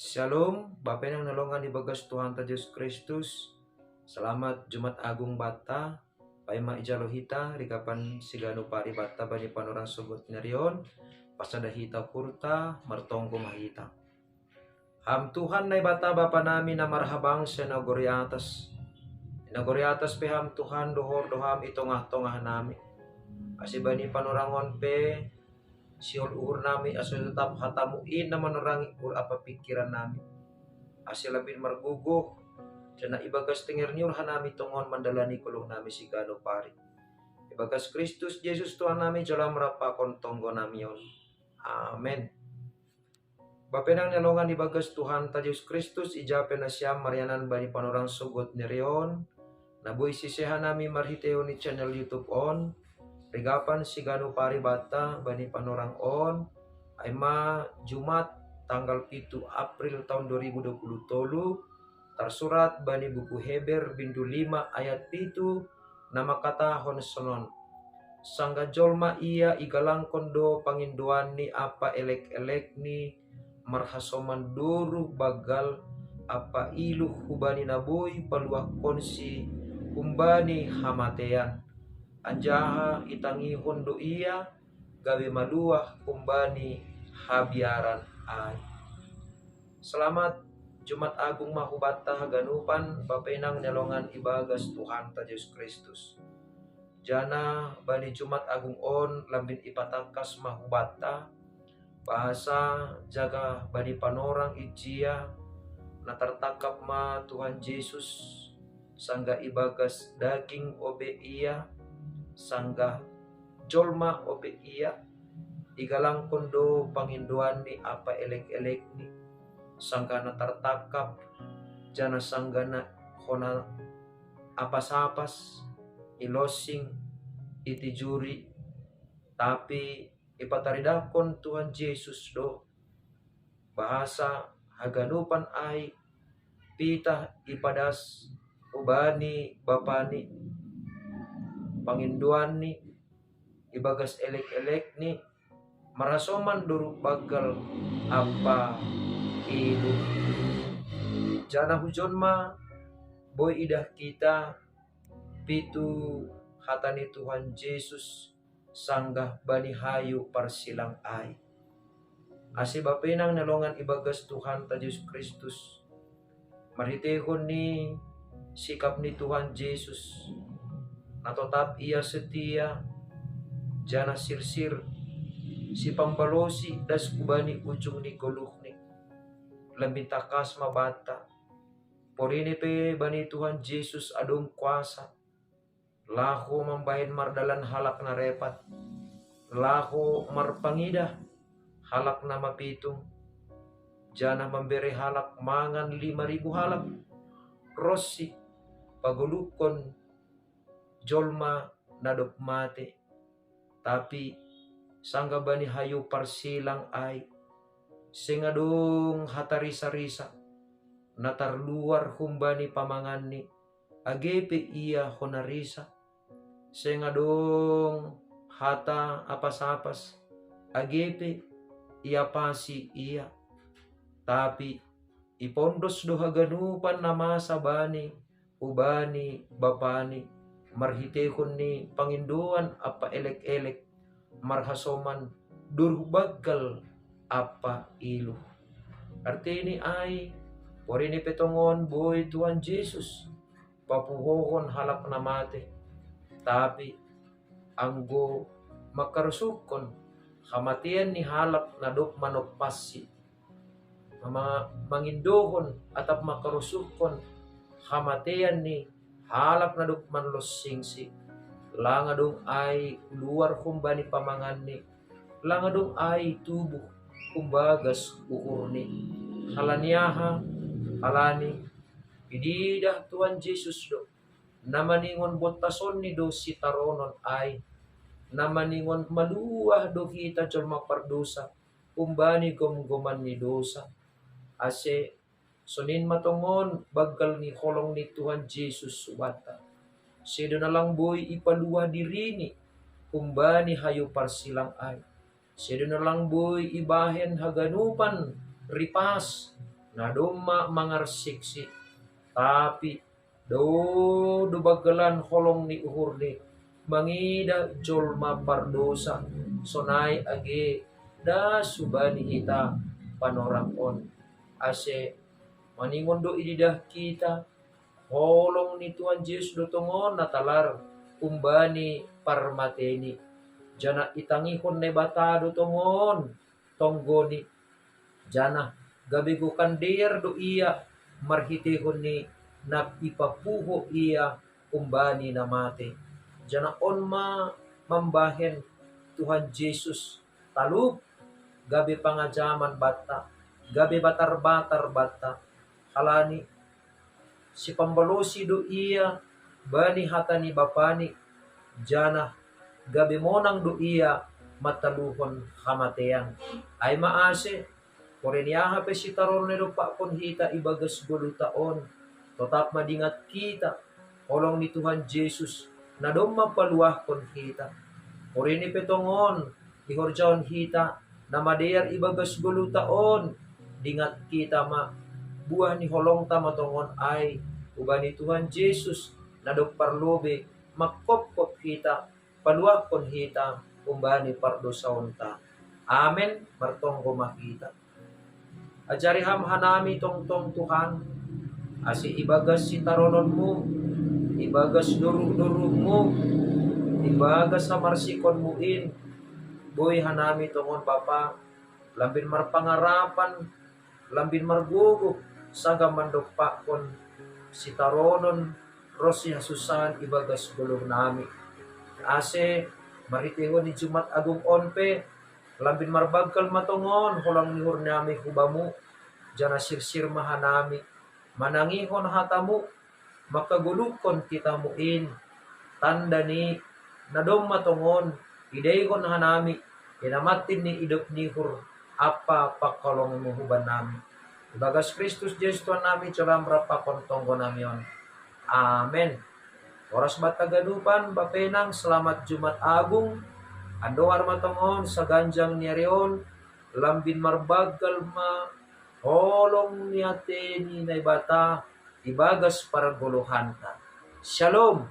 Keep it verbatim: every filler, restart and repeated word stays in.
Shalom, bapenang na longan ibagas Tuhanta Jesus Kristus. Selamat Jumat Agung banta. Paima ijalo hita rigapan siganup ari banta bani panorang sogod ni ari on. Pasada hita ukurta, martonggo ma hita. Ham Tuhan Naibata Bapa nami na marhabangsa i nagori atas, i nagori atas pe Ham Tuhan, dohor do Ham i tongah-tongah nami. Ase bani panorang on pe sihol uhur nami, ase totap hatamu in na manorangi uhur ampa pingkiran nami, ase lambin margogoh, janah ibagas tenger ni uhur hanami tongon mandalani goluh nami siganup ari. Ibagas Kristus Jesus Tuhan nami, jalo Ham rap pakon tonggo nami on. Amen. Bapenang na longan ibagas Tuhanta Jesus Kristus, ija pe nasiam marianan bani panorang sogod ni ari on, na boi sisea hanami marhiteihon ni channel YouTube on, rigapan siganup ari banta bani panorang on, ai ma Jumat tanggal pitu April taon dua ribu dua puluh tolu, tarsurat bani buku Heber bindu lima ayat pitu, na mangkatahon sonon: Sanggah jolma ia igalangkon do pangindoanni ampa elek-elekni marhasoman doruh banggal ampa iluh hubani na boi paluahkonsi humbani hamatean, anjaha itangihon do ia gabe maluah humbani habiaran ai. Selamat Jumat Agung ma hubanta haganupan, bapenang na longan ibagas Tuhanta Jesus Kristus. Janah bani Jumat Agung on lambin ipatangkas ma hubanta, bahasa jaga bani panorang ijia, na tartangkap ma Tuhan Jesus, sanggah ibagas daging ope ia, sanggah jolma ope ia, igalangkon do pangindoanni ampa elek-elekni, sanggah na tartangkap, janah sanggah na hona apas-apas, ilonsing, itijuri, tapi ipataridahkon Tuhan Jesus do, bahasa haganupan ai pitah ipadas hubani bapani, pangindoanni, ibagas elek-elekni, marhasoman doruh banggal ampa iluh. Janah hujon ma boi idah hita pitu hata ni Tuhan Jesus sanggah bani hayu parsilang ai. Ase bapenang na longan ibagas Tuhanta Jesus Kristus, marhiteihon ni sikap ni Tuhan Jesus, na totap ia setia, janah sirsir, sipambalosi das hubani ujung ni goluhni, lambin tangkas ma banta. Porini pe bani Tuhan Jesus adong kuasa, laho mambahen mardalan halak na repat, laho marpangidah halak na mapitung, janah mambere halak mangan lima ribu halak, ronsi pagoluhkon jolma na dob mate. Tapi sanggah bani hayu parsilang ai, seng adong hata risa-risa na tarluar humbani pamanganni, age pe ia hona risa. Seng adong hata apas-apas, age pe iapasi ia. Tapi ipondos do haganupan na masa bani hubani bapani, marhiteihon ni pangindoan ampa elek-elek, marhasoman doruh banggal ampa iluh. Artini ai, porini pe tongon boi Tuhan Jesus papuhohon halak na mate, tapi anggo mangkarusuhkon hamatean ni halak na dob manompassi, ma-, mangindohon atap mangkarusuhkon hamatean ni halak na dob manlonsingsi, lang adong ai luar humbani pamanganni, lang adong ai tubuh humbagas uhurni. Halani aha? Halani ididah Tuhan Jesus do, na maningon bontasonni do sitaronon ai, na maningon maluah do hita jolma pardosa humbani gomgoman ni dosa. Ase sonin ma tongon banggal ni holong ni Tuhan Jesus hubanta. Sedo na lang boi ipaluah dirini humbani hayu parsilang ai. Sedo na lang boi ibahen haganupan ripas Na domma mangarsiksi, tapi do do baggelan holong ni uhurni mangida jolma pardosa, sonai age da subani ita panorang on. Ase maningon do ididah kita, holong ni Tuhan Jesus do tongon natalar umbani parmateni, jana itangihon Naibata do tongon tonggoni, jana gabe gokan dear do ia marhitehon ni na ipapuho ia umbani na mate. Jana on ma mambahen Tuhan Jesus talup gabe pangajaman banta, gabe batar-batar banta, halani sipambalosi do ia bani hata ni Bapani, jana gabe monang do ia mataluhon hamatean. Ai ma ase, pore ni aha pe sitaron na dompakkon hita ibagas goluta on, totap madingat kita, holong ni Tuhan Jesus na domma paluahkon hita. Pore ni pe tongon ihorjaon hita na madear ibagas goluta on, dingat kita ma, buah ni holongta ma tongon ai, ubani Tuhan Jesus na dob parlobe mangkopkop hita, paluahkon hita umbani pardosaonta. Amen. Martonggo ma hita. Ajari ham hanami tongtong Tuhan, ase ibagas sitarononmu, ibagas doru-dorungmu, ibagas hamarsikonmu in, boi hanami tongon Bapa, lambin marpangarapan, lambin margogo, sanggah mandompakkon sitaronon ro sihasussahan ibagas goluhnami. Ase marhitehon ni Jumat Agung on pe, lambin marbanggal ma tongon holong ni uhurnami hu Bamu, jana sirsir ma hanami manangihon hatamu, mangkagoluhkon titahmu in, tanda ni na domma tongon idaihon hanami, i na mattin ni idop ni uhur ampa pangkalongmu hubannami. Ibagas Kristus Jesus Tuhannami, jalo ma rap pakon tonggonami on. Amen. Horas banta ganupan, bapenang, selamat Jumat Agung. Andohar ma tongon saganjang ni ari on, lambin marbanggal ma holong ni ate ni Naibata ibagas pargoluhanta. Shalom.